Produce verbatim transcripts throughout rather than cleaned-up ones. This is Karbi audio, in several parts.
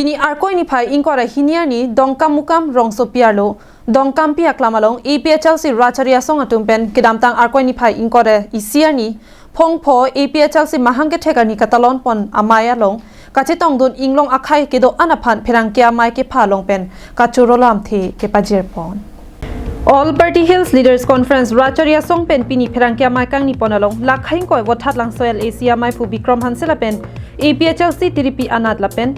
Pini Arkoi niphai ingkoi ra hini arni Dongkamukam rongsopi arlo Dongkampi aklam along A P H L C Rachari Asong atum pen kedamtang Arkoi niphai ingkoi ra isi arni phongpho A P H L C mahang kethek arni katalon pon amei along kachetongdun inglong akhei kedo-an aphan pherangke amei kepha along pen kachoro lamthe kepajirpon. All Party Hills Leaders Conference Rachari Asong pen pini pherangke amei kangni pon along Lakhaingkoi Vothatlangso L A C ameiphu Bikram Hanse lapen A P H L C tiripi anat lapen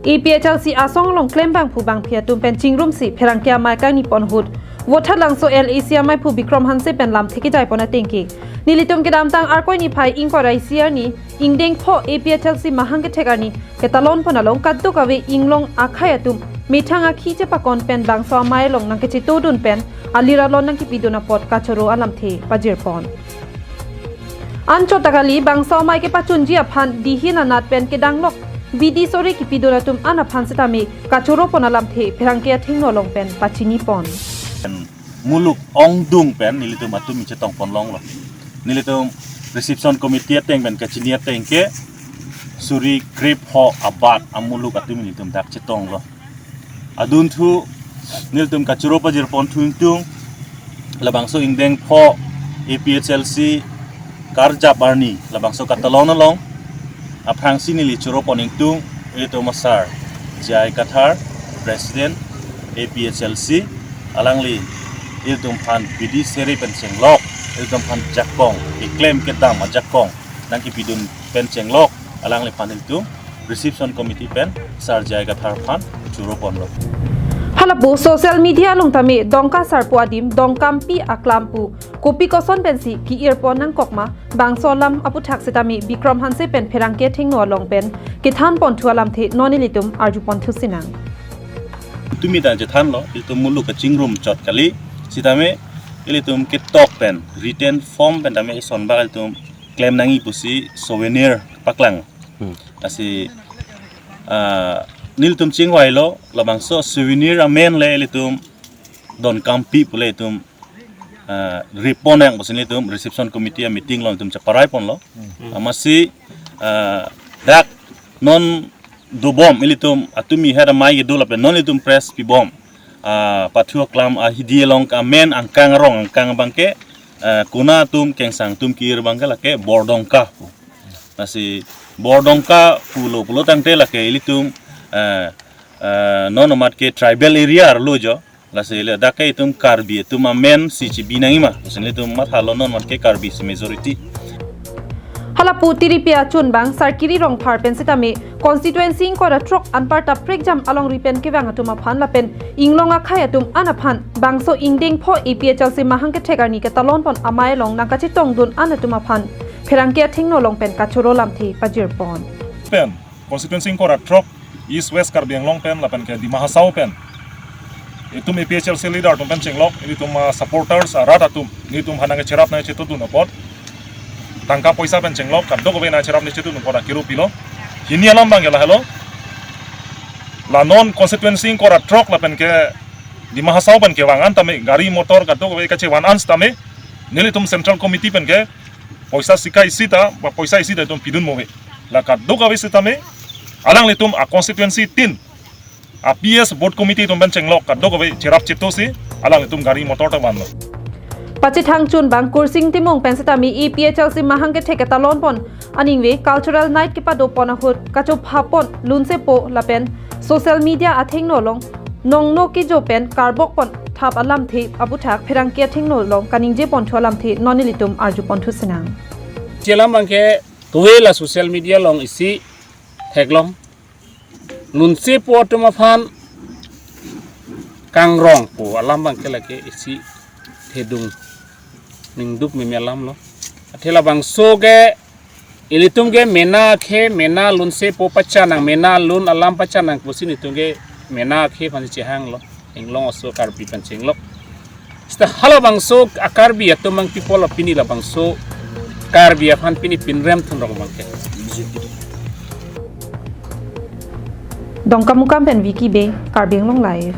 A P H L C asong along klembangphu bangphi atum pen chingrumsi pherangke amei kangni pon ahut Vothatlangso L A C ameiphu Bikram Hanse pen lamthe kejai pon atengke nelitum kedamtang Arkoi niphai ingkoi ra isi arni ingdeng pho A P H L C mahang kethek arni ketalon pon along kadokave inglong akhei atum methang akhi chepakon pen bangso amei along nangkechetongdun pen alir alon nangkepidun apot kachoro alamthe pajirpon. Anchot ta kali, bangso amei kepachunji aphan dihin anat pen kedanglok bidi sore kepidun atum an aphan setame kachoro pon alamthe pherangke athengno along pen pachini pon. Muluk ongdung pen nelitum atum chetong pon longlo. Nelitum reception committee ateng pen kachini ateng ke suri krepho abat amuluk atum nelitum dak chetonglo. Adunthu nelitum kachoro pajirpon thu ingtung labangso ingdeng pho A P H L C karjap arni labangso katalon along aphrangsi neli choro pon ingtung ilitum asar J I Kathar, President A P H L C, alangli ilitum aphan bidi sore pen chenglok, ilitum aphan jakong, keklem kedam ajakong nangkepidun pen chenglok, alangli aphan ilitum reception committee pen sar J I Kathar aphan choro ponlo. Halapu social media along tame Dongka Sarpo adim Dongkampi aklam pu kopi koson pensi ki-ir pon nangkok ma bangso alam aputhak setame Bikram Hanse pen pherangke athengno along pen kethan pon thu alamthe non ilitum arju pon thu sinang. Tumi ta chethanlo, ilitum muluk kachingrum chot kali, setame ilitum ketok pen written form pen tame ison bak ilitum klem nangji pusi souvenir paklang. Hmm. Lasi, ah, nelitum chingvailo, labangso souvenir amen le ilitum Dongkampi pu le ilitum, ah, rip pon nang pusi nelitum reception committee a meeting along ilitum cheparai ponlo. Hmm. Amatsi, ah, dak non dobom ilitum atumi hera mai kedo lapen non ilitum press pibom. Ah, pathu aklam ahidi along amen angkang arong angkang abangke, ah, kona atum kengsang atum ki-ir abangke lake Bordongka pu. Lasi Bordongka pulo pulo tangte lake ilitum, ah, ah, non amat ke tribal area arlo jo. Lasi le dak ke itum Karbi atum amen si chibi nangji ma. Lasi ilitum mathalo non amat ke Karbi si majority. Halapu tiripi achun bang Sarkiri Rongphar pen setame constituency ingkoi ra throk anparta prekjam alongri pen kevang atum aphan lapen inglong akhei atum an aphan bangso ingdeng pho A P H L C mahang kethek arni ketalon pon amei along nangkachetongdun an atum aphan pherangke athengno along pen kachoro lamthe pajirpon. Pen constituency ingkoi ra throk East West Karbi Anglong pen lapen ke Dima Hasao pen itum A P H L C leader atum pen chenglok, ilitum, ah, supporters, ah, rat atum, nelitum aphan nangcherap nangchetongdun apot, tangka poisa pen chenglok, kadokave nangcherap nangchetongdun apot akiru pilo. Hini alam abangke lahelo. La non constituency ingkoi ra throk lapen ke Dima Hasao pen kevang an tame gari motor kadokave kachevan an setame nelitum central committee pen ke poisa sika isi ta ba poisa isi ta itum pidun move. La kadokave setame alanglitum a constituency tin a P S booth committee atum pen chenglok kadokave cherap chetongsi alanglitum gari motor ta vanlo. Pachethang chun bang Kursing Timung pen setame A P H L C mahang kethek ketalon pon aningve cultural night kepado pon ahut kachopha pon lunsepo lapen social media athengno along nongno kejo pen karbok pon thap alamthe aputhak pherangke athengno along kaningje pon thu alamthe non ilitum arju pon thu sinang. Chelam abangke kove la social media along isi theklong. Lunsepo atum aphan kangrong pu alam abangke lake isi thedung ningduk meme alam lo. Athe labangso ke ilitum ke mena akhei, mena lunsepo pachanang, mena lun alam pachanang pusi nelitum ke mena akhei aphan chehanglo. Inglong aso Karbi pen chenglok. Seta halabangso a Karbi atum abang people pini labangso Karbi aphan pini pinrem thun rong abangke. Dongkamukam pen Vicky Bey, Karbi Anglong Live.